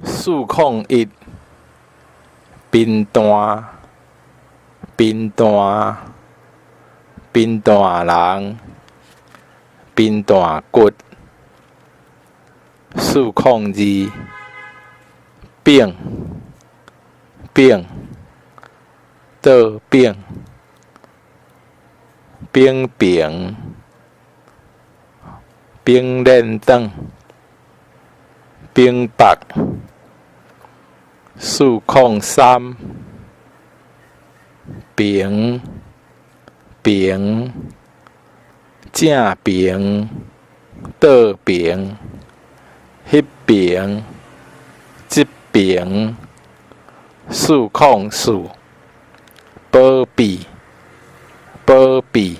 401，貧惰，貧惰，貧惰人，貧惰骨。402，餅，餅，倒餅，餅平，冰鏈腸，冰北。403，平，平，正平，倒平，彼爿，這爿。404，保庇，保庇，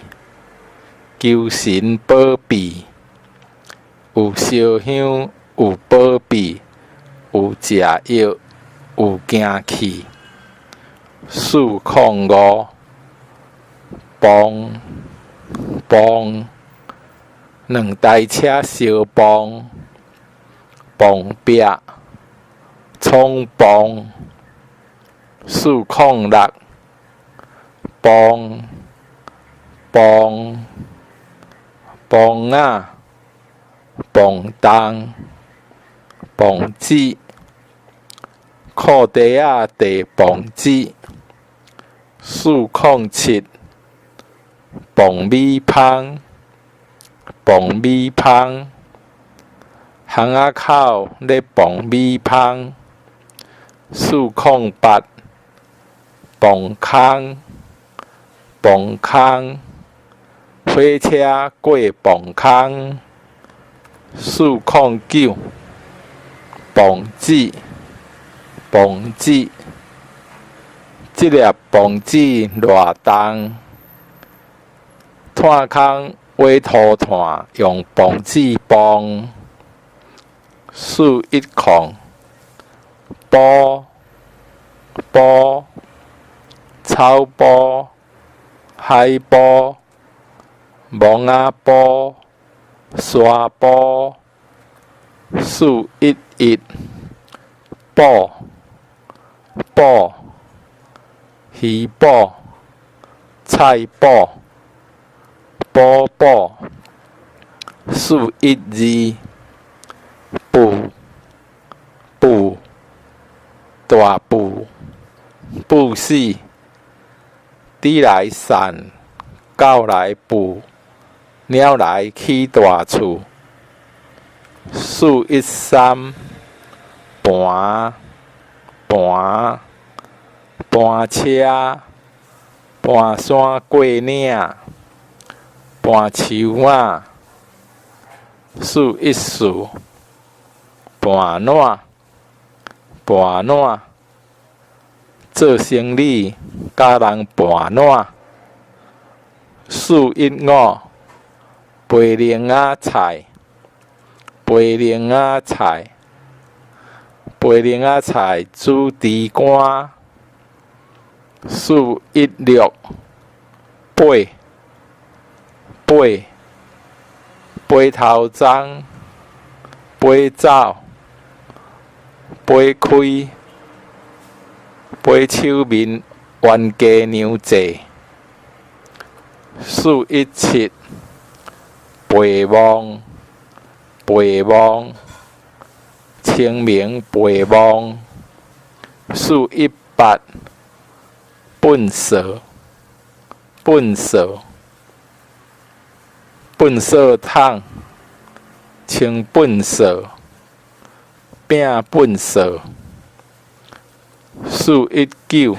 求神保庇，有燒香，有保庇，有食藥，有行氣。405，磅，磅，兩台車相磅，磅壁，創磅。406，磅，磅，磅仔，磅重，磅子，褲袋仔綴磅子。407，磅米芳，磅米芳，巷仔口咧磅米芳。408，磅空，磅空，火車過磅空。409，磅子，磅子，這粒磅子偌重？炭空挖塗炭，用磅子磅。410，埔，埔，草埔，海埔，墓仔埔，沙埔。411，补，补，魚脯，菜脯，補補。412，布，布，大布，布死，豬來散，狗來哺，貓來起大厝。413，盤，盤，盤車，盤山過嶺，盤樹仔。414，盤撋，盤撋，做生理共人盤撋。415，白龍仔菜，白龍仔菜，白龍仔菜煮豬肝。416，八，八，飛頭鬃，飛走，飛開，飛手面冤家娘濟。417，陪望，陪望，清明陪望。418，糞掃，糞掃，糞掃桶，清糞掃，餅糞掃。419，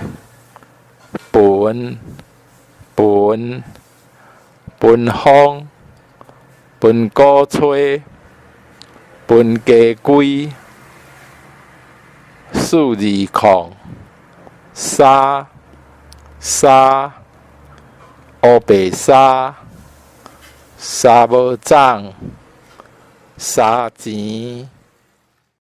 盆，盆，盆風，盆鼓吹，盆家規。420，沙，沙，烏白沙，沙無種，沙錢。